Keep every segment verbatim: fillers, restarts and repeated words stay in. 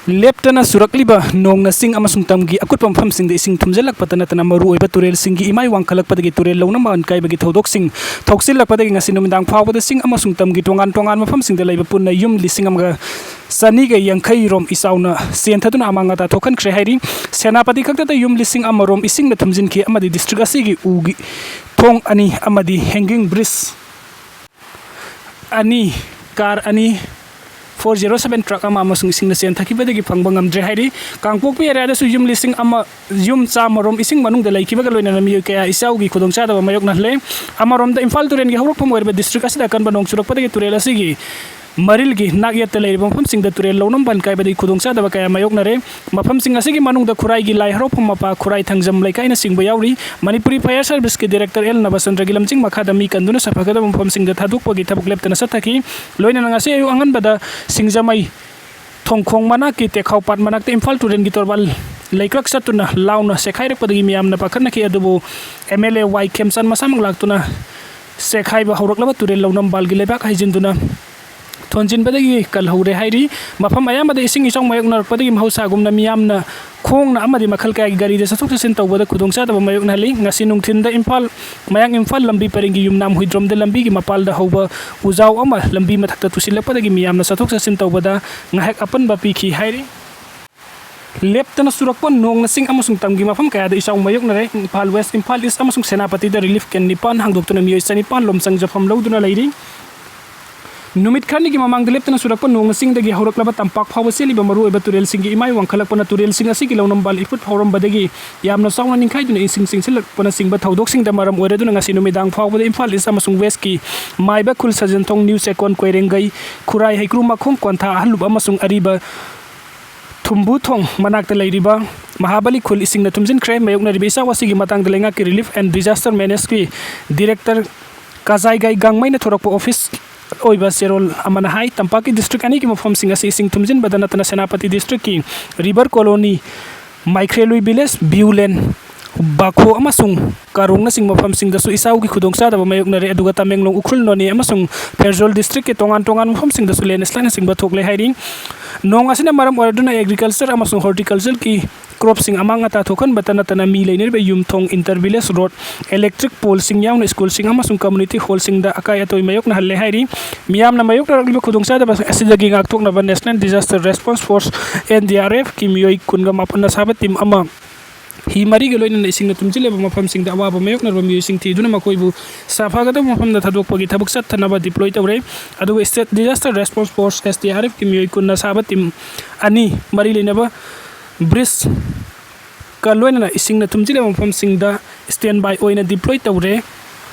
ꯂꯦꯞꯇꯅ ꯆꯨꯔꯛꯂꯤꯕ ꯅꯣꯡꯅ ꯆꯤꯡ ꯑꯃꯁꯨꯡ ꯇꯝꯒꯤ ꯑꯀꯨꯠꯄ ꯃꯐꯝꯁꯤꯡꯗ ꯏꯁꯤꯡ ꯊꯨꯝꯖꯤꯜꯂꯛꯄꯇ ꯅꯠꯇꯅ ꯃꯔꯨꯑꯣꯏꯕ ꯇꯨꯔꯦꯜꯁꯤꯡꯒꯤ ꯏꯃꯥꯏ ꯋꯥꯡꯈꯠꯂꯛꯄꯗꯒꯤ ꯇꯨꯔꯦꯜ ꯂꯧꯅ ꯃꯥꯟ ꯀꯥꯏꯕꯒꯤ ꯊꯧꯗꯣꯛꯁꯤꯡ ꯊꯣꯛꯆꯤꯜꯂꯛꯄꯗꯒꯤ ꯉꯁꯤ ꯅꯨꯃꯤꯗꯥꯡ ꯐꯥꯎꯕꯗ ꯆꯤꯡ ꯑꯃꯁꯨꯡ ꯇꯝꯒꯤ ꯇꯣꯉꯥꯟ ꯇꯣꯉꯥꯟꯕ ꯃꯐꯝꯁꯤꯡꯗ ꯂꯩꯕ ꯄꯨꯟꯅ ꯌꯨꯝ ꯂꯤꯁꯤꯡ ꯑꯃꯒ ꯆꯅꯤꯒ ꯌꯥꯡꯈꯩ ꯔꯣꯝ ꯏꯆꯥꯎꯅ ꯆꯦꯟꯊꯗꯨꯅ ꯑꯃꯥꯡ ꯑꯇꯥ ꯊꯣꯛꯍꯟꯈ꯭ꯔꯦ ꯍꯥꯏꯔꯤ꯫ ꯁꯦꯅꯥꯄꯇꯤ ꯈꯛꯇꯗ ꯌꯨꯝ ꯂꯤꯁꯤꯡ ꯑꯃ ꯔꯣꯝ ꯏꯁꯤꯡꯅ ꯊꯨꯝꯖꯤꯟꯈꯤ ꯑꯃꯗꯤ ꯗꯤꯁꯇ꯭ꯔꯤꯛ ꯑꯁꯤꯒꯤ ꯎꯒꯤ ꯊꯣꯡ ꯑꯅꯤ ꯑꯃꯗꯤ ꯍꯦꯡꯒꯤꯡ ꯕ꯭ꯔꯤꯖ ꯑꯅꯤ, ꯀꯥꯔ ꯑꯅꯤ, ꯐꯣꯔ ꯖꯦꯔꯣ ꯁꯕꯦꯟ ꯇ꯭ꯔꯛ ꯑꯃ ꯑꯃꯁꯨꯡ ꯏꯁꯤꯡꯅ ꯆꯦꯟꯊꯈꯤꯕꯗꯒꯤ ꯐꯪꯕ ꯉꯝꯗ꯭ꯔꯦ ꯍꯥꯏꯔꯤ꯫ ꯀꯥꯡꯄꯣꯛꯄꯤ ꯑꯦꯔꯤꯌꯥꯗꯁꯨ ꯌꯨꯝ ꯂꯤꯁꯤꯡ ꯑꯃ, ꯌꯨꯝ ꯆꯥꯝꯃ ꯔꯣꯝ ꯏꯁꯤꯡ ꯃꯅꯨꯡꯗ ꯂꯩꯈꯤꯕꯒ ꯂꯣꯏꯅꯅ ꯃꯤꯑꯣꯏ ꯀꯌꯥ ꯏꯆꯥꯎꯒꯤ ꯈꯨꯗꯣꯡꯆꯥꯗꯕ ꯃꯥꯌꯣꯛꯅꯍꯜꯂꯦ꯫ ꯑꯃꯔꯣꯝꯗ ꯏꯝꯐꯥꯜ ꯇꯨꯔꯦꯜꯒꯤ ꯍꯧꯔꯛꯐꯝ ꯑꯣꯏꯔꯤꯕ ꯗꯤꯁꯇ꯭ꯔꯤꯛ ꯑꯁꯤꯗ ꯑꯀꯟꯕ ꯅꯣꯡ ꯆꯨꯔꯛꯄꯗꯒꯤ ꯇꯨꯔꯦꯜ ꯑꯁꯤꯒꯤ ꯃꯔꯤꯜꯒꯤ ꯅꯥꯛꯌꯦꯠꯇ ꯂꯩꯔꯤꯕ ꯃꯐꯝꯁꯤꯡꯗ ꯇꯨꯔꯦꯜ ꯂꯧꯅꯝ ꯕꯟ ꯀꯥꯏꯕꯗꯒꯤ ꯈꯨꯗꯣꯡꯆꯥꯗꯕ ꯀꯌꯥ ꯃꯥꯌꯣꯛꯅꯔꯦ꯫ ꯃꯐꯝꯁꯤꯡ ꯑꯁꯤꯒꯤ ꯃꯅꯨꯡꯗ ꯈꯨꯔꯥꯏꯒꯤ ꯂꯥꯏ ꯍꯔꯥꯎꯐꯝ ꯃꯄꯥ, ꯈꯨꯔꯥꯏ ꯊꯥꯡꯖꯝ ꯂꯩꯀꯥꯏꯅꯆꯤꯡꯕ ꯌꯥꯎꯔꯤ꯫ ꯃꯅꯤꯄꯨꯔꯤ ꯐꯥꯌꯔ ꯁꯥꯔꯚꯤꯁꯀꯤ ꯗꯤꯔꯦꯛꯇꯔ ꯑꯦꯜ ꯅꯕꯆꯟꯗ꯭ꯔꯒꯤ ꯂꯝꯖꯤꯡ ꯃꯈꯥꯗ ꯃꯤ ꯀꯟꯗꯨꯅ ꯁꯥꯐꯒꯗꯕ ꯃꯐꯝꯁꯤꯡꯗ ꯊꯥꯗꯣꯛꯄꯒꯤ ꯊꯕꯛ ꯂꯦꯞꯇꯅ ꯆꯠꯊꯈꯤ꯫ ꯂꯣꯏꯅꯅ ꯉꯁꯤ ꯑꯌꯨꯛ ꯑꯉꯟꯕꯗ ꯁꯤꯡꯖꯃꯩ ꯊꯣꯡꯈꯣꯡ ꯃꯅꯥꯛꯀꯤ ꯇꯦꯈꯥꯎ ꯄꯥꯠ ꯃꯅꯥꯛꯇ ꯏꯝꯐꯥꯜ ꯇꯨꯔꯦꯜꯒꯤ ꯇꯣꯔꯕꯥꯟ ꯂꯩꯀ꯭ꯔꯛ ꯆꯠꯇꯨꯅ ꯂꯥꯎꯅ ꯆꯦꯈꯥꯏꯔꯛꯄꯗꯒꯤ ꯃꯤꯌꯥꯝꯅ ꯄꯥꯈꯠꯅꯈꯤ꯫ ꯑꯗꯨꯕꯨ ꯑꯦꯝ ꯑꯦꯜ ꯑꯦ ꯋꯥꯏ ꯈꯦꯝꯆꯥꯟ ꯃꯁꯥꯃꯛ ꯂꯥꯛꯇꯨꯅ ꯆꯦꯈꯥꯏꯕ ꯍꯧꯔꯛꯂꯕ ꯇꯨꯔꯦꯜ ꯂꯧꯅꯝ ꯕꯥꯜꯒꯤ ꯂꯩꯕꯥꯛ ꯍꯩꯖꯤꯟꯗꯨꯅ ꯊꯣꯟꯖꯤꯟꯕꯗꯒꯤ ꯀꯜꯍꯧꯔꯦ ꯍꯥꯏꯔꯤ꯫ ꯃꯐꯝ ꯑꯌꯥꯝꯕꯗ ꯏꯁꯤꯡ ꯏꯆꯥꯎ ꯃꯥꯌꯣꯛꯅꯔꯛꯄꯗꯒꯤ ꯃꯍꯧꯁꯥꯒꯨꯝꯅ ꯃꯤꯌꯥꯝꯅ ꯈꯣꯡꯅ ꯑꯃꯗꯤ ꯃꯈꯜ ꯀꯌꯥꯒꯤ ꯒꯥꯔꯤꯗ ꯆꯠꯊꯣꯛ ꯆꯠꯁꯤꯟ ꯇꯧꯕꯗ ꯈꯨꯗꯣꯡꯆꯥꯗꯕ ꯃꯥꯌꯣꯛꯅꯍꯜꯂꯤ꯫ ꯉꯁꯤ ꯅꯨꯡꯊꯤꯟꯗ ꯏꯝꯐꯥꯜ ꯃꯌꯥꯡ ꯏꯝꯐꯥꯜ ꯂꯝꯕꯤ ꯄꯔꯤꯡꯒꯤ ꯌꯨꯝꯅꯥꯝ ꯍꯨꯏꯗ꯭ꯔꯣꯝꯗ ꯂꯝꯕꯤꯒꯤ ꯃꯄꯥꯜꯗ ꯍꯧꯕ ꯎꯖꯥꯎ ꯑꯃ ꯂꯝꯕꯤ ꯃꯊꯛꯇ ꯇꯨꯁꯤꯜꯂꯛꯄꯗꯒꯤ ꯃꯤꯌꯥꯝꯅ ꯆꯠꯊꯣꯛ ꯆꯠꯁꯤꯟ ꯇꯧꯕꯗ ꯉꯥꯏꯍꯥꯛ ꯑꯄꯟꯕ ꯄꯤꯈꯤ ꯍꯥꯏꯔꯤ꯫ ꯂꯦꯞꯇꯅ ꯆꯨꯔꯛꯄ ꯅꯣꯡꯅ ꯆꯤꯡ ꯑꯃꯁꯨꯡ ꯇꯝꯒꯤ ꯃꯐꯝ ꯀꯌꯥꯗ ꯏꯆꯥꯎ ꯃꯥꯌꯣꯛꯅꯔꯦ꯫ ꯏꯝꯐꯥꯜ ꯋꯦꯁ, ꯏꯝꯐꯥꯜ ꯏꯁ ꯑꯃꯁꯨꯡ ꯁꯦꯅꯥꯄꯇꯤꯗ ꯔꯤꯂꯤꯐ ꯀꯦꯝ ꯅꯤꯄꯥꯟ ꯍꯥꯡꯗꯣꯛꯇꯨꯅ ꯃꯤꯑꯣꯏ ꯆꯅꯤꯄꯥꯟ ꯂꯣꯝ ꯆꯪꯖꯐꯝ ꯂꯧꯗꯨꯅ ꯂꯩꯔꯤ꯫ ꯅꯨꯃꯤꯠ ꯈꯔꯅꯤꯒꯤ ꯃꯃꯥꯡꯗ ꯂꯦꯞꯇꯅ ꯆꯨꯔꯛꯄ ꯅꯣꯡꯅ ꯆꯤꯡꯗꯒꯤ ꯍꯧꯔꯛꯂꯕ ꯇꯝꯄꯥꯛ ꯐꯥꯎꯕ ꯆꯦꯜꯂꯤꯕ ꯃꯔꯨꯑꯣꯏꯕ ꯇꯨꯔꯦꯜꯁꯤꯡꯒꯤ ꯏꯃꯥꯏ ꯋꯥꯡꯈꯠꯂꯛꯄꯅ ꯇꯨꯔꯦꯜꯁꯤꯡ ꯑꯁꯤꯒꯤ ꯂꯧꯅꯝꯕꯥꯜ ꯏꯐꯨꯠ ꯐꯥꯎꯔꯝꯕꯗꯒꯤ ꯌꯥꯝꯅ ꯆꯥꯎꯅ ꯅꯤꯡꯈꯥꯏꯗꯨꯅ ꯏꯁꯤꯡ ꯆꯤꯡꯁꯤꯜꯂꯛꯄꯅꯆꯤꯡꯕ ꯊꯧꯗꯣꯛꯁꯤꯡꯗ ꯃꯔꯝ ꯑꯣꯏꯔꯗꯨꯅ ꯉꯁꯤ ꯅꯨꯃꯤꯗꯥꯡ ꯐꯥꯎꯕꯗ ꯏꯝꯐꯥꯜ ꯏꯁ ꯑꯃꯁꯨꯡ ꯋꯦꯁꯀꯤ ꯃꯥꯏꯕ ꯈꯨꯜ, ꯁꯖꯟꯊꯣꯡ, ꯅ꯭ꯌꯨ ꯆꯦꯛꯀꯣꯟ, ꯀꯣꯏꯔꯦꯡꯒꯩ, ꯈꯨꯔꯥꯏ, ꯍꯩꯀ꯭ꯔꯨ ꯃꯈꯣꯡ, ꯀ꯭ꯋꯥꯟꯊꯥ, ꯑꯍꯜꯂꯨꯞ ꯑꯃꯁꯨꯡ ꯑꯔꯤꯕ ꯊꯨꯝꯕꯨ ꯊꯣꯡ ꯃꯅꯥꯛꯇ ꯂꯩꯔꯤꯕ ꯃꯍꯥꯕꯂꯤ ꯈꯨꯜ ꯏꯁꯤꯡꯅ ꯊꯨꯝꯖꯤꯟꯈ꯭ꯔꯦ꯫ ꯃꯥꯌꯣꯛꯅꯔꯤꯕ ꯏꯆꯥꯎ ꯑꯁꯤꯒꯤ ꯃꯇꯥꯡꯗ ꯂꯩꯉꯥꯛꯀꯤ ꯔꯤꯂꯤꯐ ꯑꯦꯟ ꯗꯤꯖꯥꯁꯇꯔ ꯃꯦꯅꯦꯖꯀꯤ ꯗꯤꯔꯦꯛꯇꯔ ꯀꯖꯥꯏꯒꯥꯏ ꯒꯥꯡꯃꯩꯅ ꯊꯣꯔꯛꯄ ꯑꯣꯐꯤꯁ ꯑꯣꯏꯕ ꯆꯦꯔꯣꯜ ꯑꯃꯅ ꯍꯥꯏ, ꯇꯝꯄꯥꯛꯀꯤ ꯗꯤꯁꯇ꯭ꯔꯤꯛ ꯑꯅꯤꯒꯤ ꯃꯐꯝꯁꯤꯡ ꯑꯁꯤ ꯏꯁꯤꯡ ꯊꯨꯝꯖꯤꯟꯕꯗ ꯅꯠꯇꯅ ꯁꯦꯅꯥꯄꯇꯤ ꯗꯤꯁꯇ꯭ꯔꯤꯛꯀꯤ ꯔꯤꯚꯔ ꯀꯣꯂꯣꯅꯤ, ꯃꯥꯏꯈ꯭ꯔꯦꯂꯨꯏ ꯚꯤꯂꯦꯖ, ꯕ꯭ꯌꯨ ꯂꯦꯟ, ꯕꯥꯈꯣ ꯑꯃꯁꯨꯡ ꯀꯥꯔꯣꯡꯅꯆꯤꯡꯕ ꯃꯐꯝꯁꯤꯡꯗꯁꯨ ꯏꯆꯥꯎꯒꯤ ꯈꯨꯗꯣꯡꯆꯥꯗꯕ ꯃꯥꯌꯣꯛꯅꯔꯦ꯫ ꯑꯗꯨꯒ ꯇꯃꯦꯡꯂꯣꯡ, ꯎꯈ꯭ꯔꯨꯜ, ꯅꯣꯅꯦ ꯑꯃꯁꯨꯡ ꯐꯦꯔꯖꯣꯜ ꯗꯤꯁꯇ꯭ꯔꯤꯛꯀꯤ ꯇꯣꯉꯥꯟ ꯇꯣꯉꯥꯟꯕ ꯃꯐꯝꯁꯤꯡꯗꯁꯨ ꯂꯦꯟꯁ꯭ꯂꯥꯏꯠꯅꯆꯤꯡꯕ ꯊꯣꯛꯂꯦ ꯍꯥꯏꯔꯤ꯫ ꯅꯣꯡ ꯑꯁꯤꯅ ꯃꯔꯝ ꯑꯣꯏꯔꯗꯨꯅ ꯑꯦꯒ꯭ꯔꯤꯀꯜꯆꯔ ꯑꯃꯁꯨꯡ ꯍꯣꯔꯇꯤꯀꯜꯆꯔꯒꯤ ꯀ꯭ꯔꯣꯞꯁꯤꯡ ꯑꯃꯥꯡ ꯑꯇꯥ ꯊꯣꯛꯍꯟꯕꯇ ꯅꯠꯇꯅ ꯃꯤ ꯂꯩꯅꯔꯤꯕ ꯌꯨꯝꯊꯣꯡ, ꯏꯟꯇꯔ ꯚꯤꯂꯦꯖ ꯔꯣꯗ, ꯏꯂꯦꯛꯇ꯭ꯔꯤꯛ ꯄꯣꯜꯁꯤꯡ ꯌꯥꯎꯅ ꯁ꯭ꯀꯨꯜꯁꯤꯡ ꯑꯃꯁꯨꯡ ꯀꯝꯃ꯭ꯌꯨꯅꯤꯇꯤ ꯍꯣꯜꯁꯤꯡꯗ ꯑꯀꯥꯏ ꯑꯇꯣꯏ ꯃꯥꯌꯣꯛꯅꯍꯜꯂꯦ ꯍꯥꯏꯔꯤ꯫ ꯃꯤꯌꯥꯝꯅ ꯃꯥꯌꯣꯛꯅꯔꯛꯂꯤꯕ ꯈꯨꯗꯣꯡꯆꯥꯗꯕ ꯑꯁꯤꯗꯒꯤ ꯉꯥꯛꯊꯣꯛꯅꯕ National Disaster Response Force, N D R F ꯀꯤ ꯃꯤꯑꯣꯏ ꯀꯨꯟꯒ ꯃꯥꯄꯟꯅ ꯁꯥꯕ ꯇꯤꯝ ꯑꯃ ꯍꯤ ꯃꯔꯤꯒ ꯂꯣꯏꯅꯅ ꯏꯁꯤꯡꯅ ꯊꯨꯝꯖꯤꯜꯂꯕ ꯃꯐꯝꯁꯤꯡꯗ ꯑꯋꯥꯕ ꯃꯥꯌꯣꯛꯅꯔꯕ ꯃꯤꯑꯣꯏꯁꯤꯡ ꯊꯤꯗꯨꯅ ꯃꯈꯣꯏꯕꯨ ꯁꯥꯐꯒꯗꯕ ꯃꯐꯝꯗ ꯊꯥꯗꯣꯛꯄꯒꯤ ꯊꯕꯛ ꯆꯠꯊꯅꯕ ꯗꯤꯄ꯭ꯂꯣꯏ ꯇꯧꯔꯦ꯫ ꯑꯗꯨꯒ State Disaster Response Force, S D R F ꯀꯤ ꯃꯤꯑꯣꯏ ꯀꯨꯟꯅ ꯁꯥꯕ ꯇꯤꯝ ꯑꯅꯤ ꯃꯔꯤ ꯂꯩꯅꯕ ꯕ꯭ꯔꯤꯖꯀ ꯂꯣꯏꯅꯅ ꯏꯁꯤꯡꯅ ꯊꯨꯝꯖꯤꯜꯂꯕ ꯃꯐꯝꯁꯤꯡꯗ ꯁ꯭ꯇꯦꯟ ꯕꯥꯏ ꯑꯣꯏꯅ ꯗꯤꯄ꯭ꯂꯣꯏ ꯇꯧꯔꯦ꯫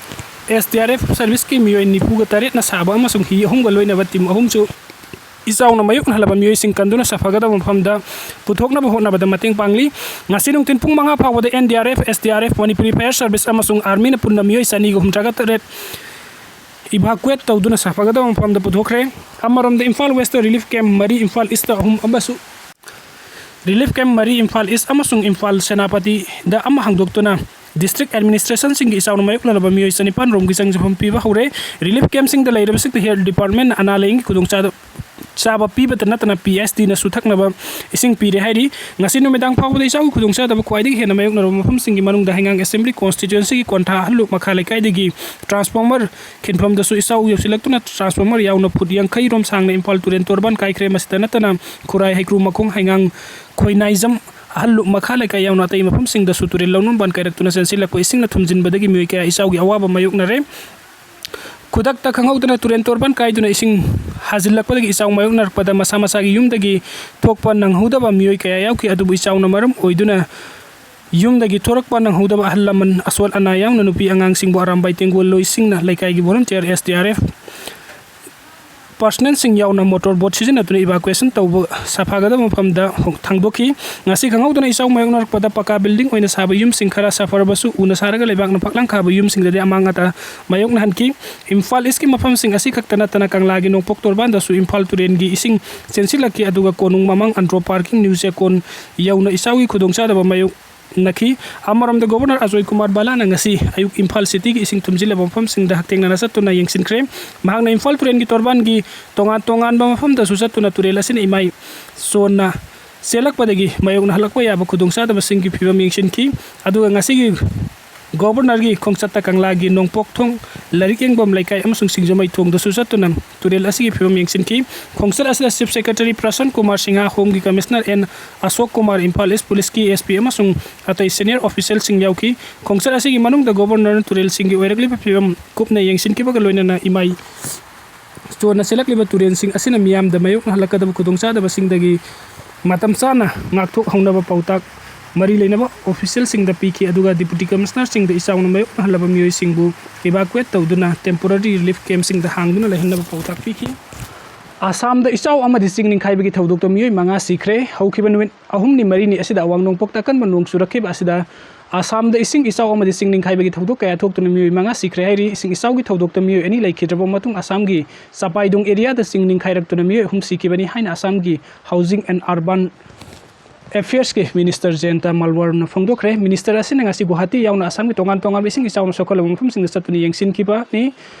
S D R F ꯁꯔꯚꯤꯁꯀꯤ ꯃꯤꯑꯣꯏ ꯅꯤꯐꯨꯒ ꯇꯔꯦꯠꯅ ꯁꯥꯕ ꯑꯃꯁꯨꯡ ꯍꯤ ꯑꯍꯨꯝꯒ ꯂꯣꯏꯅꯕ ꯇꯤꯝ ꯑꯍꯨꯝꯁꯨ ꯏꯆꯥꯎꯅ ꯃꯥꯌꯣꯛꯅꯍꯜꯂꯕ ꯃꯤꯑꯣꯏꯁꯤꯡ ꯀꯟꯗꯨꯅ ꯁꯥꯐꯒꯗꯕ ꯃꯐꯝꯗ ꯄꯨꯊꯣꯛꯅꯕ ꯍꯣꯠꯅꯕꯗ ꯃꯇꯦꯡ ꯄꯥꯡꯂꯤ꯫ ꯉꯁꯤ ꯅꯨꯡꯊꯤꯜ ꯄꯨꯡ ꯃꯉꯥ ꯐꯥꯎꯕꯗ N D R F, S D R F, Manipuri Fire Service ꯑꯃꯁꯨꯡ ꯑꯥꯔꯃꯤꯅ ꯄꯨꯟꯅ ꯃꯤꯑꯣꯏ ꯆꯅꯤꯒ ꯍꯨꯝꯗ꯭ꯔꯥꯒ ꯇꯔꯦꯠ evacuate ꯇꯧꯗꯨꯅ ꯁꯥꯐꯒꯗꯕ ꯃꯐꯝꯗ ꯄꯨꯊꯣꯛꯈ꯭ꯔꯦ꯫ ꯑꯃꯔꯣꯝꯗ ꯏꯝꯐꯥꯜ ꯋꯦꯁꯇ relief camp ꯃꯔꯤ, ꯏꯝꯐꯥꯜ ꯏꯁꯇ ꯑꯍꯨꯝ ꯑꯃꯁꯨꯡ relief camp ꯃꯔꯤ ꯏꯝꯐꯥꯜ ꯏꯁ ꯑꯃꯁꯨꯡ ꯏꯝꯐꯥꯜ ꯁꯦꯅꯥꯄꯇꯤꯗ ꯑꯃ ꯍꯥꯡꯗꯣꯛꯇꯨꯅ district administrationꯁꯤꯡꯒꯤ ꯏꯆꯥꯎꯅ ꯃꯥꯌꯣꯛꯅꯔꯕ ꯃꯤꯑꯣꯏ ꯆꯅꯤꯄꯥꯟ ꯔꯣꯝꯒꯤ ꯆꯪꯖꯐꯝ ꯄꯤꯕ ꯍꯧꯔꯦ꯫ Relief campꯁꯤꯡꯗ ꯂꯩꯔꯤꯕꯁꯤꯡꯗ health departmentꯅ ꯑꯅꯥ ꯂꯥꯏꯌꯦꯡꯒꯤ ꯈꯨꯗꯣꯡꯆꯥꯗ-, ꯆꯥꯕ ꯄꯤꯕꯇ ꯅꯠꯇꯅ P H Dꯅꯁꯨ ꯊꯛꯅꯕ ꯏꯁꯤꯡ ꯄꯤꯔꯦ ꯍꯥꯏꯔꯤ꯫ ꯉꯁꯤ ꯅꯨꯃꯤꯗꯥꯡ ꯐꯥꯎꯕꯗ ꯏꯆꯥꯎꯒꯤ ꯈꯨꯗꯣꯡꯆꯥꯗꯕ ꯈ꯭ꯋꯥꯏꯗꯒꯤ ꯍꯦꯟꯅ ꯃꯥꯌꯣꯛꯅꯔꯕ ꯃꯐꯝꯁꯤꯡꯒꯤ ꯃꯅꯨꯡꯗ ꯍꯩꯉꯥꯡ Assembly Constituencyꯒꯤ ꯀꯣꯟꯊꯥ ꯑꯍꯜꯂꯨꯞ ꯃꯈꯥ ꯂꯩꯀꯥꯏꯗꯒꯤ transformer ꯈꯤꯟꯐꯝꯗꯁꯨ ꯏꯆꯥꯎ ꯌꯧꯁꯤꯜꯂꯛꯇꯨꯅ transformer ꯌꯥꯎꯅ ꯐꯨꯠ ꯌꯥꯡꯈꯩ ꯔꯣꯝ ꯁꯥꯡꯅ ꯏꯝꯐꯥꯜ ꯇꯨꯔꯦꯜ ꯇꯣꯔꯕꯥꯟ ꯀꯥꯏꯈ꯭ꯔꯦ꯫ ꯃꯁꯤꯗ ꯅꯠꯇꯅ ꯈꯨꯔꯥꯏ, ꯍꯩꯀ꯭ꯔꯨ ꯃꯈꯣꯡ, ꯍꯩꯉꯥꯡ, ꯈꯣꯏꯅꯥꯏꯖꯝ, ꯑꯍꯜꯂꯨꯞ ꯃꯈꯥ ꯂꯩꯀꯥꯏ ꯌꯥꯎꯅ ꯑꯇꯩ ꯃꯐꯝꯁꯤꯡꯗꯁꯨ ꯇꯨꯔꯦꯜ ꯂꯧꯅꯨꯡꯕꯥꯟ ꯀꯥꯏꯔꯛꯇꯨꯅ ꯆꯦꯟꯁꯤꯜꯂꯛꯄ ꯏꯁꯤꯡꯅ ꯊꯨꯝꯖꯤꯟꯕꯗꯒꯤ ꯃꯤꯑꯣꯏ ꯀꯌꯥ ꯏꯆꯥꯎꯒꯤ ꯑꯋꯥꯕ ꯃꯥꯌꯣꯛꯅꯔꯦ꯫ ꯈꯨꯗꯛꯇ ꯈꯪꯍꯧꯗꯅ ꯇꯨꯔꯦꯜ ꯇꯣꯔꯕꯥꯟ ꯀꯥꯏꯗꯨꯅ ꯏꯁꯤꯡ ꯍꯥꯖꯤꯜꯂꯛꯄꯗꯒꯤ ꯏꯆꯥꯎ ꯃꯥꯌꯣꯛꯅꯔꯛꯄꯗ ꯃꯁꯥ ꯃꯁꯥꯒꯤ ꯌꯨꯝꯗꯒꯤ ꯊꯣꯛꯄ ꯅꯪꯍꯧꯗꯕ ꯃꯤꯑꯣꯏ ꯀꯌꯥ ꯌꯥꯎꯈꯤ꯫ ꯑꯗꯨꯕꯨ ꯏꯆꯥꯎꯅ ꯃꯔꯝ ꯑꯣꯏꯗꯨꯅ ꯌꯨꯝꯗꯒꯤ ꯊꯣꯔꯛꯄ ꯅꯪꯍꯧꯗꯕ ꯑꯍꯜ ꯂꯃꯟ, ꯑꯁꯣꯜ ꯑꯅꯥ ꯌꯥꯎꯅ ꯅꯨꯄꯤ ꯑꯉꯥꯡꯁꯤꯡꯕꯨ ꯑꯔꯥꯝꯕꯥꯏ ꯇꯦꯡꯒꯣꯜ ꯂꯣꯏꯁꯤꯡꯅ ꯂꯩꯀꯥꯏꯒꯤ volunteer, S D R F personnelꯁꯤꯡ ꯌꯥꯎꯅ motor boat ꯁꯤꯖꯤꯟꯅꯗꯨꯅ evacuation ꯇꯧꯕ ꯁꯥꯐꯒꯗꯕ ꯃꯐꯝꯗ ꯊꯥꯡꯗꯣꯛꯈꯤ꯫ ꯉꯁꯤ ꯈꯪꯍꯧꯗꯅ ꯏꯆꯥꯎ ꯃꯥꯌꯣꯛꯅꯔꯛꯄꯗ ꯄꯀꯥ building ꯑꯣꯏꯅ ꯁꯥꯕ ꯌꯨꯝꯁꯤꯡ ꯈꯔ ꯁꯥꯐꯔꯕꯁꯨ ꯎꯅ ꯁꯥꯔꯒ ꯂꯩꯕꯥꯛꯅ ꯐꯛꯂꯥꯡ ꯈꯥꯕ ꯌꯨꯝꯁꯤꯡꯗꯗꯤ ꯑꯃꯥꯡ ꯑꯇꯥ ꯃꯥꯌꯣꯛꯅꯍꯟꯈꯤ꯫ ꯏꯝꯐꯥꯜ ꯏꯁꯀꯤ ꯃꯐꯝꯁꯤꯡ ꯑꯁꯤ ꯈꯛꯇ ꯅꯠꯇꯅ ꯀꯪꯂꯥꯒꯤ ꯅꯣꯡꯄꯣꯛ ꯇꯣꯔꯕꯥꯟꯗꯁꯨ ꯏꯝꯐꯥꯜ ꯇꯨꯔꯦꯜꯒꯤ ꯏꯁꯤꯡ ꯆꯦꯟꯁꯤꯜꯂꯛꯈꯤ꯫ ꯑꯗꯨꯒ ꯀꯣꯅꯨꯡ ꯃꯃꯥꯡ ꯑꯟꯗ꯭ꯔꯣ ꯄꯥꯔꯀꯤꯡ ꯅ꯭ꯌꯨ ꯆꯦꯀꯣꯟ ꯌꯧꯅ ꯏꯆꯥꯎꯒꯤ ꯈꯨꯗꯣꯡꯆꯥꯗꯕ ꯃꯥꯌꯣꯛ ꯅꯈꯤ꯫ ꯑꯃꯔꯣꯝꯗ, ꯒꯣꯕꯔꯅꯔ ꯑꯖꯣꯏ ꯀꯨꯃꯥꯔ ꯕꯂꯥꯅ ꯉꯁꯤ ꯑꯌꯨꯛ ꯏꯝꯐꯥꯜ ꯁꯤꯇꯤꯒꯤ ꯏꯁꯤꯡ ꯊꯨꯝꯖꯤꯜꯂꯕ ꯃꯐꯝꯁꯤꯡꯗ ꯍꯛꯊꯦꯡꯅꯅ ꯆꯠꯇꯨꯅ ꯌꯦꯡꯁꯤꯟꯈ꯭ꯔꯦ꯫ ꯃꯍꯥꯛꯅ ꯏꯝꯐꯥꯜ ꯇꯨꯔꯦꯜꯒꯤ ꯇꯣꯔꯕꯥꯟꯒꯤ ꯇꯣꯉꯥꯟ ꯇꯣꯉꯥꯟꯕ ꯃꯐꯝꯗꯁꯨ ꯆꯠꯇꯨꯅ ꯇꯨꯔꯦꯜ ꯑꯁꯤꯅ ꯏꯃꯥꯏ ꯆꯣꯟꯅ ꯆꯦꯜꯂꯛꯄꯗꯒꯤ ꯃꯥꯌꯣꯛꯅꯍꯜꯂꯛꯄ ꯌꯥꯕ ꯈꯨꯗꯣꯡꯆꯥꯗꯕꯁꯤꯡꯒꯤ ꯐꯤꯕꯝ ꯌꯦꯡꯁꯤꯟꯈꯤ꯫ ꯑꯗꯨꯒ ꯉꯁꯤꯒꯤ ꯒꯣꯕꯔꯅꯔꯒꯤ ꯈꯣꯡꯆꯠꯇ ꯀꯪꯂꯥꯒꯤ ꯅꯣꯡꯄꯣꯛꯊꯣꯡ ꯂꯥꯏꯔꯤꯛ ꯌꯦꯡꯐꯝ ꯂꯩꯀꯥꯏ ꯑꯃꯁꯨꯡ ꯁꯤꯡꯖꯃꯩ ꯊꯣꯡꯗꯁꯨ ꯆꯠꯇꯨꯅ ꯇꯨꯔꯦꯜ ꯑꯁꯤꯒꯤ ꯐꯤꯕꯝ ꯌꯦꯡꯁꯤꯟꯈꯤ꯫ ꯈꯣꯡꯆꯠ ꯑꯁꯤꯗ ꯆꯤꯐ ꯁꯦꯀ꯭ꯔꯦꯇꯔꯤ ꯄ꯭ꯔꯁꯟ ꯀꯨꯃꯥꯔ ꯁꯤꯡꯍ, ꯍꯣꯝꯒꯤ commissioner N Ashok Kumar, Imphal east ꯄꯨꯂꯤꯁꯀꯤ ꯑꯦꯁ ꯄꯤ ꯑꯃꯁꯨꯡ ꯑꯇꯩ ꯁꯦꯅꯤꯌꯔ ꯑꯣꯐꯤꯁꯤꯌꯦꯜꯁꯤꯡ ꯌꯥꯎꯈꯤ꯫ ꯈꯣꯡꯆꯠ ꯑꯁꯤꯒꯤ ꯃꯅꯨꯡꯗ ꯒꯣꯕꯔꯅꯔꯅ ꯇꯨꯔꯦꯜꯁꯤꯡꯒꯤ ꯑꯣꯏꯔꯛꯂꯤꯕ ꯐꯤꯕꯝ ꯀꯨꯞꯅ ꯌꯦꯡꯁꯤꯟꯈꯤꯕꯒ ꯂꯣꯏꯅꯅ ꯏꯃꯥꯏ ꯆꯣꯟꯅ ꯆꯦꯜꯂꯛꯂꯤꯕ ꯇꯨꯔꯦꯜꯁꯤꯡ ꯑꯁꯤꯅ ꯃꯤꯌꯥꯝꯗ ꯃꯥꯌꯣꯛꯅꯍꯜꯂꯛꯀꯗꯕ ꯈꯨꯗꯣꯡꯆꯥꯗꯕꯁꯤꯡꯗꯒꯤ ꯃꯇꯝ ꯆꯥꯅ ꯉꯥꯛꯊꯣꯛꯍꯧꯅꯕ ꯄꯥꯎꯇꯥꯛ ꯃꯔꯤ ꯂꯩꯅꯕ ꯑꯣꯐꯤꯁꯤꯌꯦꯜꯁꯤꯡꯗ ꯄꯤꯈꯤ, ꯑꯗꯨꯒ ꯗꯤꯄꯨꯇꯤ ꯀꯃꯤꯁꯅꯔꯁꯤꯡꯗ ꯏꯆꯥꯎꯅ ꯃꯥꯌꯣꯛꯅꯍꯜꯂꯕ ꯃꯤꯑꯣꯏꯁꯤꯡꯕꯨ ꯏꯚꯥꯀꯨꯋꯦꯠ ꯇꯧꯗꯨꯅ ꯇꯦꯝꯄꯣꯔꯔꯤ ꯔꯤꯂꯤꯐ ꯀꯦꯝꯞꯁꯤꯡꯗ ꯍꯥꯡꯗꯨꯅ ꯂꯩꯍꯟꯅꯕ ꯄꯥꯎꯇꯥꯛ ꯄꯤꯈꯤ꯫ ꯑꯁꯥꯝꯗ ꯏꯆꯥꯎ ꯑꯃꯗꯤ ꯆꯤꯡ ꯅꯤꯡꯈꯥꯏꯕꯒꯤ ꯊꯧꯗꯣꯛꯇ ꯃꯤꯑꯣꯏ ꯃꯉꯥ ꯁꯤꯈ꯭ꯔꯦ꯫ ꯍꯧꯈꯤꯕ ꯅꯨꯃꯤꯠ ꯑꯍꯨꯝꯅꯤ ꯃꯔꯤꯅꯤ ꯑꯁꯤꯗ ꯑꯋꯥꯡ ꯅꯣꯡꯄꯣꯛꯇ ꯑꯀꯟꯕ ꯅꯣꯡ ꯆꯨꯔꯛꯈꯤꯕ ꯑꯁꯤꯗ ꯑꯁꯥꯝꯗ ꯏꯁꯤꯡ ꯏꯆꯥꯎ ꯑꯃꯗꯤ ꯆꯤꯡ ꯅꯤꯡꯈꯥꯏꯕꯒꯤ ꯊꯧꯗꯣꯛ ꯀꯌꯥ ꯊꯣꯛꯇꯨꯅ ꯃꯤꯑꯣꯏ ꯃꯉꯥ ꯁꯤꯈ꯭ꯔꯦ ꯍꯥꯏꯔꯤ꯫ ꯏꯁꯤꯡ ꯏꯆꯥꯎꯒꯤ ꯊꯧꯗꯣꯛꯇ ꯃꯤꯑꯣꯏ ꯑꯅꯤ ꯂꯩꯈꯤꯗ꯭ꯔꯕ ꯃꯇꯨꯡ ꯑꯁꯥꯝꯒꯤ ꯆꯥꯄꯥꯏꯗꯨꯡ ꯑꯦꯔꯤꯌꯥꯗ ꯆꯤꯡ ꯅꯤꯡꯈꯥꯏꯔꯛꯇꯨꯅ ꯃꯤꯑꯣꯏ ꯑꯍꯨꯝ ꯁꯤꯈꯤꯕꯅꯤ ꯍꯥꯏꯅ ꯑꯁꯥꯝꯒꯤ ꯍꯥꯎꯖꯤꯡ ꯑꯦꯟ ꯑꯔꯕꯥꯟ ꯑꯦꯐꯤꯌꯔꯁꯀꯤ ꯃꯤꯅꯤꯁꯇꯔ ꯖꯌꯟꯇ ꯃꯜꯋꯔꯅ ꯐꯣꯡꯗꯣꯛꯈ꯭ꯔꯦ꯫ ꯃꯤꯅꯤꯁꯇꯔ ꯑꯁꯤꯅ ꯉꯁꯤ ꯒꯨꯋꯥꯍꯥꯇꯤ ꯌꯥꯎꯅ ꯑꯁꯥꯝꯒꯤ ꯇꯣꯉꯥꯟ ꯇꯣꯉꯥꯟꯕ ꯏꯁꯤꯡ ꯏꯆꯥꯎꯅ ꯁꯣꯛꯍꯜꯂꯕ ꯃꯐꯝꯁꯤꯡꯗ ꯆꯠꯇꯨꯅ ꯌꯦꯡꯁꯤꯟꯈꯤꯕꯅꯤ꯫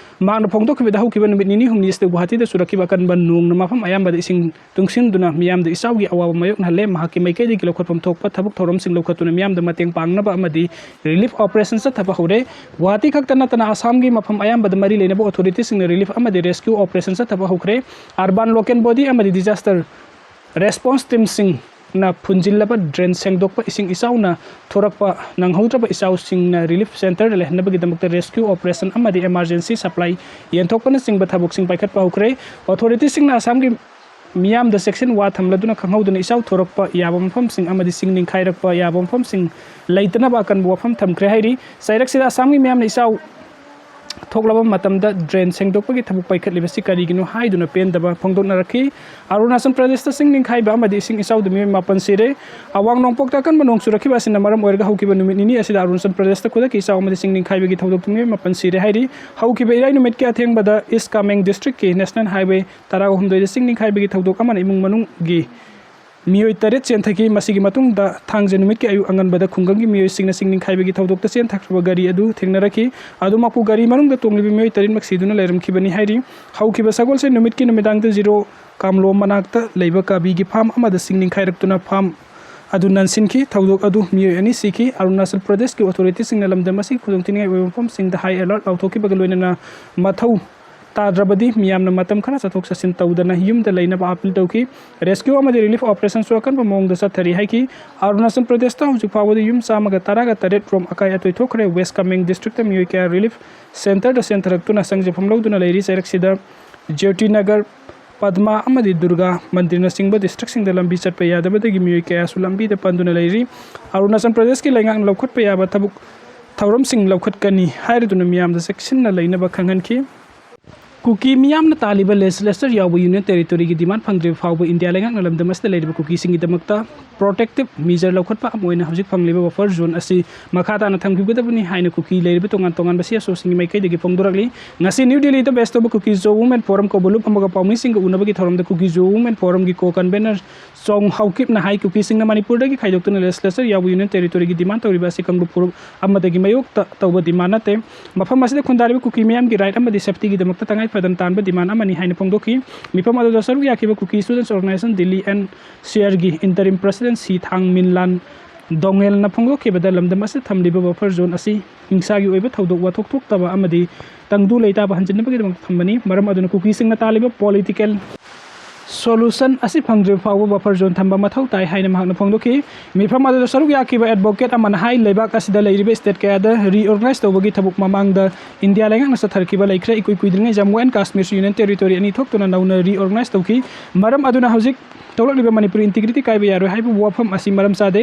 ꯃꯍꯥꯛꯅ ꯐꯣꯡꯗꯣꯛꯈꯤꯕꯗ ꯍꯧꯈꯤꯕ ꯅꯨꯃꯤꯠ ꯅꯤꯅꯤ ꯍꯨꯝꯅꯤ ꯑꯁꯤꯗ ꯒꯨꯋꯥꯍꯥꯇꯤꯗ ꯆꯨꯔꯛꯈꯤꯕ ꯑꯀꯟꯕ ꯅꯣꯡꯅ ꯃꯐꯝ ꯑꯌꯥꯝꯕꯗ ꯏꯁꯤꯡ ꯇꯨꯡꯁꯤꯟꯗꯨꯅ ꯃꯤꯌꯥꯝꯗ ꯏꯆꯥꯎꯒꯤ ꯑꯋꯥꯕ ꯃꯥꯌꯣꯛꯅꯍꯜꯂꯦ꯫ ꯃꯍꯥꯛꯀꯤ ꯃꯥꯏꯀꯩꯗꯒꯤ ꯂꯧꯈꯠꯐꯝ ꯊꯣꯛꯄ ꯊꯕꯛ ꯊꯧꯔꯝꯁꯤꯡ ꯂꯧꯈꯠꯇꯨꯅ ꯃꯤꯌꯥꯝꯗ ꯃꯇꯦꯡ ꯄꯥꯡꯅꯕ ꯑꯃꯗꯤ ꯔꯤꯂꯤꯐ ꯑꯣꯄꯔꯦꯁꯟ ꯆꯠꯊꯕ ꯍꯧꯔꯦ꯫ ꯒꯨꯋꯥꯍꯥꯇꯤ ꯈꯛꯇ ꯅꯠꯇꯅ ꯑꯁꯥꯝꯒꯤ ꯃꯐꯝ ꯑꯌꯥꯝꯕꯗ ꯃꯔꯤ ꯂꯩꯅꯕ ꯑꯣꯊꯣꯔꯤꯇꯤꯁꯤꯡꯅ ꯔꯤꯂꯤꯐ ꯑꯃꯗꯤ ꯔꯦꯁꯀ꯭ꯌꯨ ꯑꯣꯄꯔꯦꯁꯟ ꯆꯠꯊꯕ ꯍꯧꯈ꯭ꯔꯦ꯫ ꯑꯔꯕꯥꯟ ꯂꯣꯀꯦꯜ ꯕꯣꯗꯤ ꯑꯃꯗꯤ ꯗꯤꯖꯥꯁꯇꯔ ꯔꯦꯁꯄꯣꯟꯁ ꯇꯤꯝꯁꯤꯡꯅ ꯐꯨꯟꯖꯤꯜꯂꯕ ꯗ꯭ꯔꯦꯟ ꯁꯦꯡꯗꯣꯛꯄ, ꯏꯁꯤꯡ ꯏꯆꯥꯎꯅ ꯊꯣꯔꯛꯄ ꯅꯪꯍꯧꯗ꯭ꯔꯕ ꯏꯆꯥꯎꯁꯤꯡꯅ ꯔꯤꯂꯤꯐ ꯁꯦꯟꯇꯔꯗ ꯂꯩꯍꯟꯅꯕꯒꯤꯗꯃꯛꯇ ꯔꯦꯁꯀ꯭ꯌꯨ ꯑꯣꯄꯔꯦꯁꯟ ꯑꯃꯗꯤ ꯏꯃꯥꯔꯖꯦꯟꯁꯤ ꯁꯄ꯭ꯂꯥꯏ ꯌꯦꯟꯊꯣꯛꯄꯅꯆꯤꯡꯕ ꯊꯕꯛꯁꯤꯡ ꯄꯥꯏꯈꯠꯄ ꯍꯧꯈ꯭ꯔꯦ꯫ ꯑꯣꯊꯣꯔꯤꯇꯤꯁꯤꯡꯅ ꯑꯁꯥꯝꯒꯤ ꯃꯤꯌꯥꯝꯗ ꯆꯦꯛꯁꯤꯟ ꯋꯥ ꯊꯝꯂꯗꯨꯅ ꯈꯪꯍꯧꯗꯅ ꯏꯆꯥꯎ ꯊꯣꯔꯛꯄ ꯌꯥꯕ ꯃꯐꯝꯁꯤꯡ ꯑꯃꯗꯤ ꯆꯤꯡ ꯅꯤꯡꯈꯥꯏꯔꯛꯄ ꯌꯥꯕ ꯃꯐꯝꯁꯤꯡ ꯂꯩꯇꯅꯕ ꯑꯀꯟꯕ ꯋꯥꯐꯝ ꯊꯝꯈ꯭ꯔꯦ ꯍꯥꯏꯔꯤ꯫ ꯆꯩꯔꯛꯁꯤꯗ ꯑꯁꯥꯝꯒꯤ ꯃꯤꯌꯥꯝꯅ ꯏꯆꯥꯎ ꯊꯣꯛꯂꯕ ꯃꯇꯝꯗ ꯗ꯭ꯔꯦꯟ ꯁꯦꯡꯗꯣꯛꯄꯒꯤ ꯊꯕꯛ ꯄꯥꯏꯈꯠꯂꯤꯕꯁꯤ ꯀꯔꯤꯒꯤꯅꯣ ꯍꯥꯏꯗꯨꯅ ꯄꯦꯟꯗꯕ ꯐꯣꯡꯗꯣꯛꯅꯔꯛꯈꯤ꯫ ꯑꯔꯨꯅꯥꯆꯜ ꯄ꯭ꯔꯗꯦꯁꯇ ꯆꯤꯡ ꯅꯤꯡꯈꯥꯏꯕ ꯑꯃꯗꯤ ꯏꯁꯤꯡ ꯏꯆꯥꯎꯗ ꯃꯤꯑꯣꯏ ꯃꯥꯄꯟ ꯁꯤꯔꯦ꯫ ꯑꯋꯥꯡ ꯅꯣꯡꯄꯣꯛꯇ ꯑꯀꯟꯕ ꯅꯣꯡ ꯆꯨꯔꯛꯈꯤꯕ ꯑꯁꯤꯅ ꯃꯔꯝ ꯑꯣꯏꯔꯒ ꯍꯧꯈꯤꯕ ꯅꯨꯃꯤꯠ ꯅꯤꯅꯤ ꯑꯁꯤꯗ ꯑꯔꯨꯅꯥꯆꯜ ꯄ꯭ꯔꯗꯦꯁꯇ ꯈꯨꯗꯛꯀꯤ ꯏꯆꯥꯎ ꯑꯃꯗꯤ ꯆꯤꯡ ꯅꯤꯡꯈꯥꯏꯕꯒꯤ ꯊꯧꯗꯣꯛꯇ ꯃꯤꯑꯣꯏ ꯃꯥꯄꯟ ꯁꯤꯔꯦ ꯍꯥꯏꯔꯤ꯫ ꯍꯧꯈꯤꯕ ꯏꯔꯥꯏ ꯅꯨꯃꯤꯠꯀꯤ ꯑꯊꯦꯡꯕꯗ ꯏꯁ ꯀꯥꯃꯦꯡ ꯗꯤꯁꯇ꯭ꯔꯤꯛꯀꯤ ꯅꯦꯁꯅꯦꯜ ꯍꯥꯏꯋꯦ ꯇꯔꯥꯍꯨꯝꯗꯣꯏꯗ ꯆꯤꯡ ꯅꯤꯡꯈꯥꯏꯕꯒꯤ ꯊꯧꯗꯣꯛ ꯑꯃꯅ ꯏꯃꯨꯡ ꯃꯅꯨꯡꯒꯤ ꯃꯤꯑꯣꯏ ꯇꯔꯦꯠ ꯆꯦꯟꯊꯈꯤ꯫ ꯃꯁꯤꯒꯤ ꯃꯇꯨꯡꯗ ꯊꯥꯡꯖ ꯅꯨꯃꯤꯠꯀꯤ ꯑꯌꯨꯛ ꯑꯉꯟꯕꯗ ꯈꯨꯡꯒꯪꯒꯤ ꯃꯤꯑꯣꯏꯁꯤꯡꯅ ꯆꯤꯡ ꯅꯤꯡꯈꯥꯏꯕꯒꯤ ꯊꯧꯗꯣꯛꯇ ꯆꯦꯟꯊꯈ꯭ꯔꯕ ꯒꯥꯔꯤ ꯑꯗꯨ ꯊꯦꯡꯅꯔꯛꯈꯤ꯫ ꯑꯗꯨꯃꯛꯄꯨ ꯒꯥꯔꯤ ꯃꯅꯨꯡꯗ ꯇꯣꯡꯂꯤꯕ ꯃꯤꯑꯣꯏ ꯇꯔꯦꯠꯃꯛ ꯁꯤꯗꯨꯅ ꯂꯩꯔꯝꯈꯤꯕꯅꯤ ꯍꯥꯏꯔꯤ꯫ ꯍꯧꯈꯤꯕ ꯁꯒꯣꯜꯁꯦꯟ ꯅꯨꯃꯤꯠꯀꯤ ꯅꯨꯃꯤꯗꯥꯡꯗ ꯖꯤꯔꯣ ꯀꯥꯝꯂꯣ ꯃꯅꯥꯛꯇ ꯂꯩꯕ ꯀꯥꯕꯤꯒꯤ ꯐꯥꯝ ꯑꯃꯗ ꯆꯤꯡ ꯅꯤꯡꯈꯥꯏꯔꯛꯇꯨꯅ ꯐꯥꯝ ꯑꯗꯨ ꯅꯟꯁꯤꯟꯈꯤ꯫ ꯊꯧꯗꯣꯛ ꯑꯗꯨ ꯃꯤꯑꯣꯏ ꯑꯅꯤ ꯁꯤꯈꯤ꯫ ꯑꯔꯨꯅꯥꯆꯜ ꯄ꯭ꯔꯗꯦꯁꯀꯤ ꯑꯣꯊꯣꯔꯤꯇꯤꯁꯤꯡꯅ ꯂꯝꯗꯝ ꯑꯁꯤꯒꯤ ꯈꯨꯗꯣꯡꯊꯤꯅꯤꯡꯉꯥꯏ ꯑꯣꯏꯕ ꯃꯐꯝꯁꯤꯡꯗ ꯍꯥꯏ ꯑꯦꯂꯔꯠ ꯂꯥꯎꯊꯣꯛꯈꯤꯕꯒ ꯂꯣꯏꯅꯅ ꯃꯊꯧ ꯇꯥꯗ꯭ꯔꯕꯗꯤ ꯃꯤꯌꯥꯝꯅ ꯃꯇꯝ ꯈꯔ ꯆꯠꯊꯣꯛ ꯆꯠꯁꯤꯟ ꯇꯧꯗꯅ ꯌꯨꯝꯗ ꯂꯩꯅꯕ ꯑꯥꯄꯤꯜ ꯇꯧꯈꯤ꯫ ꯔꯦꯁꯀ꯭ꯌꯨ ꯑꯃꯗꯤ ꯔꯤꯂꯤꯐ ꯑꯣꯄꯔꯦꯁꯟꯁꯨ ꯑꯀꯟꯕ ꯃꯑꯣꯡꯗ ꯆꯠꯊꯔꯤ ꯍꯥꯏꯈꯤ꯫ ꯑꯔꯨꯅꯥꯆꯜ ꯄ꯭ꯔꯗꯦꯁꯇ ꯍꯧꯖꯤꯛ ꯐꯥꯎꯕꯗ ꯌꯨꯝ ꯆꯥꯝꯃꯒ ꯇꯔꯥꯒ ꯇꯔꯦꯠ ꯔꯣꯝ ꯑꯀꯥꯏ ꯑꯇꯣꯏ ꯊꯣꯛꯈ꯭ꯔꯦ꯫ ꯋꯦꯁ ꯀꯥꯃꯦꯡ ꯗꯤꯁꯇ꯭ꯔꯤꯛꯇ ꯃꯤꯑꯣꯏ ꯀꯌꯥ ꯔꯤꯂꯤꯐ ꯁꯦꯟꯇꯔꯗ ꯆꯦꯟꯊꯔꯛꯇꯨꯅ ꯆꯪꯖꯐꯝ ꯂꯧꯗꯨꯅ ꯂꯩꯔꯤ꯫ ꯆꯩꯔꯛꯁꯤꯗ ꯖ꯭ꯌꯣꯇꯤꯅꯒꯔ, ꯄꯗꯃꯥ ꯑꯃꯗꯤ ꯗꯨꯔꯒꯥ ꯃꯟꯗꯤꯔꯅꯆꯤꯡꯕ ꯗꯤꯁꯇ꯭ꯔꯤꯛꯁꯤꯡꯗ ꯂꯝꯕꯤ ꯆꯠꯄ ꯌꯥꯗꯕꯗꯒꯤ ꯃꯤꯑꯣꯏ ꯀꯌꯥꯁꯨ ꯂꯝꯕꯤꯗ ꯄꯟꯗꯨꯅ ꯂꯩꯔꯤ꯫ ꯑꯔꯨꯅꯥꯆꯜ ꯄ꯭ꯔꯗꯦꯁꯀꯤ ꯂꯩꯉꯥꯛꯅ ꯂꯧꯈꯠꯄ ꯌꯥꯕ ꯊꯕꯛ ꯊꯧꯔꯝꯁꯤꯡ ꯂꯧꯈꯠꯀꯅꯤ ꯍꯥꯏꯔꯗꯨꯅ ꯃꯤꯌꯥꯝꯗ ꯆꯦꯛꯁꯤꯟꯅ ꯂꯩꯅꯕ ꯈꯪꯍꯟꯈꯤ꯫ ꯀꯨꯀꯤ ꯃꯤꯌꯥꯝꯅ ꯇꯥꯜꯂꯤꯕ ꯂꯦꯖꯤꯁꯂꯦꯆꯔ ꯌꯥꯎꯕ ꯌꯨꯅꯤꯌꯟ ꯇꯦꯔꯤꯇꯣꯔꯤꯒꯤ ꯗꯤꯃꯥꯟ ꯐꯪꯗ꯭ꯔꯤꯕ ꯐꯥꯎꯕ ꯏꯟꯗꯤꯌꯥ ꯂꯩꯉꯥꯛꯅ ꯂꯝꯗꯝ ꯑꯁꯤꯗ ꯂꯩꯔꯤꯕ ꯀꯨꯀꯤꯁꯤꯡꯒꯤꯗꯃꯛꯇ ꯄ꯭ꯔꯣꯇꯦꯛꯇꯤꯞ ꯃꯤꯖꯔ ꯂꯧꯈꯠꯄ ꯑꯃ ꯑꯣꯏꯅ ꯍꯧꯖꯤꯛ ꯐꯪꯂꯤꯕ ꯕꯐꯔ ꯖꯣꯟ ꯑꯁꯤ ꯃꯈꯥ ꯇꯥꯅ ꯊꯝꯈꯤꯒꯗꯕꯅꯤ ꯍꯥꯏꯅ ꯀꯨꯀꯤ ꯂꯩꯔꯤꯕ ꯇꯣꯉꯥꯟ ꯇꯣꯉꯥꯟꯕ ꯁꯤ ꯑꯦꯁ ꯑꯣꯁꯤꯡꯒꯤ ꯃꯥꯏꯀꯩꯗꯒꯤ ꯐꯣꯡꯗꯣꯔꯛꯂꯤ꯫ ꯉꯁꯤ ꯅ꯭ꯌꯨ ꯗꯤꯜꯂꯤꯗ ꯕꯦꯁ ꯇꯧꯕ ꯀꯨꯀꯤ ꯖꯣ ꯋꯨꯃꯦꯟ ꯐꯣꯔꯝ ꯀꯧꯕ ꯂꯨꯞ ꯑꯃꯒ ꯄꯥꯎꯃꯤꯁꯤꯡꯒ ꯎꯅꯕꯒꯤ ꯊꯧꯔꯝꯗ ꯀꯨꯀꯤ ꯖꯣ ꯋꯨꯃꯦꯟ ꯐꯣꯔꯝꯒꯤ ꯀꯣ ꯀꯟꯚꯦꯅꯔ ꯆꯣꯡ ꯍꯥꯎꯀꯤꯞꯅ ꯍꯥꯏ, ꯀꯨꯀꯤꯁꯤꯡꯅ ꯃꯅꯤꯄꯨꯔꯗꯒꯤ ꯈꯥꯏꯗꯣꯛꯇꯨꯅ ꯂꯦꯖꯤꯁꯂꯦꯆꯔ ꯌꯥꯎꯕ ꯌꯨꯅꯤꯌꯟ ꯇꯦꯔꯤꯇꯣꯔꯤꯒꯤ ꯗꯤꯃꯥꯟ ꯇꯧꯔꯤꯕ ꯑꯁꯤ ꯀꯥꯡꯂꯨꯞ ꯐꯨꯔꯨꯞ ꯑꯃꯗꯒꯤ ꯃꯥꯌꯣꯛꯇ ꯇꯧꯕ ꯗꯤꯃꯥꯟ ꯅꯠꯇꯦ꯫ ꯃꯐꯝ ꯑꯁꯤꯗ ꯈꯨꯟꯗꯥꯔꯤꯕ ꯀꯨꯀꯤ ꯃꯤꯌꯥꯝꯒꯤ ꯔꯥꯏꯠ ꯑꯃꯗꯤ ꯁꯦꯐꯇꯤꯒꯤꯗꯃꯛꯇ ꯇꯉꯥꯏ ꯐꯗꯅ ꯇꯥꯟꯕ ꯗꯤꯃꯥꯟ ꯑꯃꯅꯤ ꯍꯥꯏꯅ ꯐꯣꯡꯗꯣꯛꯈꯤ꯫ ꯃꯤꯐꯝ ꯑꯗꯨꯗ ꯁꯔꯨꯛ ꯌꯥꯈꯤꯕ ꯀꯨꯀꯤ ꯁ꯭ꯇꯨꯗꯦꯟꯠꯁ ꯑꯣꯔꯒꯅꯥꯏꯖꯦꯁꯟ ꯗꯤꯜꯂꯤ ꯑꯦꯟ ꯁꯤꯌꯔꯒꯤ ꯏꯟꯇꯔꯤꯝ ꯄ꯭ꯔꯁꯤꯗꯦꯟꯠ ꯁꯤ ꯊꯥꯡ ꯃꯤꯟꯂꯥꯟ ꯗꯣꯉꯦꯜꯅ ꯐꯣꯡꯗꯣꯛꯈꯤꯕꯗ, ꯂꯝꯗꯝ ꯑꯁꯤꯗ ꯊꯝꯂꯤꯕ ꯕꯐꯔ ꯖꯣꯟ ꯑꯁꯤ ꯍꯤꯡꯁꯥꯒꯤ ꯑꯣꯏꯕ ꯊꯧꯗꯣꯛ ꯋꯥꯊꯣꯛ ꯊꯣꯛꯇꯕ ꯑꯃꯗꯤ ꯇꯪꯗꯨ ꯂꯩꯇꯥꯕ ꯍꯟꯖꯤꯟꯅꯕꯒꯤꯗꯃꯛ ꯊꯝꯕꯅꯤ꯫ ꯃꯔꯝ ꯑꯗꯨꯅ ꯀꯨꯀꯤꯁꯤꯡꯅ ꯇꯥꯜꯂꯤꯕ ꯄꯣꯂꯤꯇꯤꯀꯦꯜ ꯁꯣꯂꯨꯁꯟ ꯑꯁꯤ ꯐꯪꯗ꯭ꯔꯤꯕ ꯐꯥꯎꯕ ꯕꯐꯔ ꯖꯣꯟ ꯊꯝꯕ ꯃꯊꯧ ꯇꯥꯏ ꯍꯥꯏꯅ ꯃꯍꯥꯛꯅ ꯐꯣꯡꯗꯣꯛꯈꯤ꯫ ꯃꯤꯐꯝ ꯑꯗꯨꯗ ꯁꯔꯨꯛ ꯌꯥꯈꯤꯕ ꯑꯦꯗꯚꯣꯀꯦꯠ ꯑꯃꯅ ꯍꯥꯏ, ꯂꯩꯕꯥꯛ ꯑꯁꯤꯗ ꯂꯩꯔꯤꯕ ꯁ꯭ꯇꯦꯠ ꯀꯌꯥꯗ ꯔꯤꯑꯣꯔꯒꯅꯥꯏꯖ ꯇꯧꯕꯒꯤ ꯊꯕꯛ ꯃꯃꯥꯡꯗ ꯏꯟꯗꯤꯌꯥ ꯂꯩꯉꯥꯛꯅ ꯆꯠꯊꯔꯛꯈꯤꯕ ꯂꯩꯈ꯭ꯔꯦ꯫ ꯏꯀꯨꯏ ꯀꯨꯏꯗ꯭ꯔꯤꯉꯩ ꯖꯝꯃꯨ ꯑꯦꯟ ꯀꯥꯁꯃꯤꯔꯁꯨ ꯌꯨꯅꯤꯌꯟ ꯇꯦꯔꯤꯇꯣꯔꯤ ꯑꯅꯤ ꯊꯣꯛꯇꯨꯅ ꯅꯧꯅ ꯔꯤꯑꯣꯔꯒꯅꯥꯏꯖ ꯇꯧꯈꯤ꯫ ꯃꯔꯝ ꯑꯗꯨꯅ ꯍꯧꯖꯤꯛ ꯊꯣꯛꯂꯛꯂꯤꯕ ꯃꯅꯤꯄꯨꯔ ꯏꯟꯇꯤꯒ꯭ꯔꯤꯇꯤ ꯀꯥꯏꯕ ꯌꯥꯔꯣꯏ ꯍꯥꯏꯕ ꯋꯥꯐꯝ ꯑꯁꯤ ꯃꯔꯝ ꯆꯥꯗꯦ꯫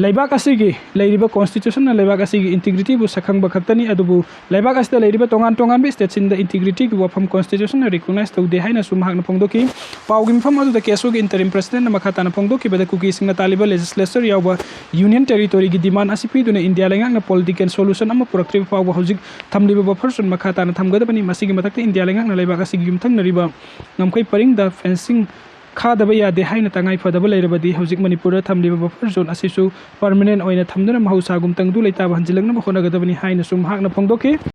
ꯂꯩꯕꯥꯛ ꯑꯁꯤꯒꯤ ꯂꯩꯔꯤꯕ ꯀꯣꯟꯁꯇꯤꯇ꯭ꯌꯨꯁꯟꯅ ꯂꯩꯕꯥꯛ ꯑꯁꯤꯒꯤ ꯏꯟꯇꯤꯒ꯭ꯔꯤꯇꯤꯕꯨ ꯁꯛꯈꯪꯕ ꯈꯛꯇꯅꯤ, ꯑꯗꯨꯕꯨ ꯂꯩꯕꯥꯛ ꯑꯁꯤꯗ ꯂꯩꯔꯤꯕ ꯇꯣꯉꯥꯟ ꯇꯣꯉꯥꯟꯕ ꯁ꯭ꯇꯦꯠꯁꯤꯡꯗ ꯏꯟꯇꯤꯒ꯭ꯔꯤꯇꯤꯒꯤ ꯋꯥꯐꯝ ꯀꯣꯟꯁꯇꯤꯇ꯭ꯌꯨꯁꯟꯅ ꯔꯤꯀꯣꯒꯅꯥꯏꯖ ꯇꯧꯗꯦ ꯍꯥꯏꯅꯁꯨ ꯃꯍꯥꯛꯅ ꯐꯣꯡꯗꯣꯛꯈꯤ꯫ ꯄꯥꯎꯒꯤ ꯃꯤꯐꯝ ꯑꯗꯨꯗ ꯀꯦꯁꯣꯒꯤ ꯏꯟꯇꯔꯤꯝ ꯄ꯭ꯔꯁꯤꯗꯦꯟꯠꯅ ꯃꯈꯥ ꯇꯥꯅ ꯐꯣꯡꯗꯣꯛꯈꯤꯕꯗ, ꯀꯨꯀꯤꯁꯤꯡꯅ ꯇꯥꯜꯂꯤꯕ ꯂꯦꯖꯤꯁꯂꯦꯆꯔ ꯌꯥꯎꯕ ꯌꯨꯅꯤꯌꯟ ꯇꯦꯔꯤꯇꯣꯔꯤꯒꯤ ꯗꯤꯃꯥꯟ ꯑꯁꯤ ꯄꯤꯗꯨꯅ ꯏꯟꯗꯤꯌꯥ ꯂꯩꯉꯥꯛꯅ ꯄꯣꯂꯤꯇꯤꯀꯦꯜ ꯁꯣꯂꯨꯁꯟ ꯑꯃ ꯄꯨꯔꯛꯇ꯭ꯔꯤꯕ ꯐꯥꯎꯕ ꯍꯧꯖꯤꯛ ꯊꯝꯂꯤꯕ ꯕꯐꯔ ꯖꯣꯟ ꯃꯈꯥ ꯇꯥꯅ ꯊꯝꯒꯗꯕꯅꯤ꯫ ꯃꯁꯤꯒꯤ ꯃꯊꯛꯇ ꯏꯟꯗꯤꯌꯥ ꯂꯩꯉꯥꯛꯅ ꯂꯩꯕꯥꯛ ꯑꯁꯤꯒꯤ ꯌꯨꯝꯊꯪꯅꯔꯤꯕ ꯉꯝꯈꯩ ꯄꯔꯤꯡꯗ ꯐꯦꯟꯁꯤꯡ ꯈꯥꯗꯕ ꯌꯥꯗꯦ ꯍꯥꯏꯅ ꯇꯉꯥꯏ ꯐꯗꯕ ꯂꯩꯔꯕꯗꯤ ꯍꯧꯖꯤꯛ ꯃꯅꯤꯄꯨꯔꯗ ꯊꯝꯂꯤꯕ buffer zone ꯑꯁꯤꯁꯨ permanent ꯑꯣꯏꯅ ꯊꯝꯗꯨꯅ ꯃꯍꯧꯁꯥꯒꯨꯝ ꯇꯪꯗꯨ ꯂꯩꯇꯥꯕ ꯍꯟꯖꯤꯜꯂꯛꯅꯕ ꯍꯣꯠꯅꯒꯗꯕꯅꯤ ꯍꯥꯏꯅꯁꯨ ꯃꯍꯥꯛꯅ ꯐꯣꯡꯗꯣꯛꯈꯤ꯫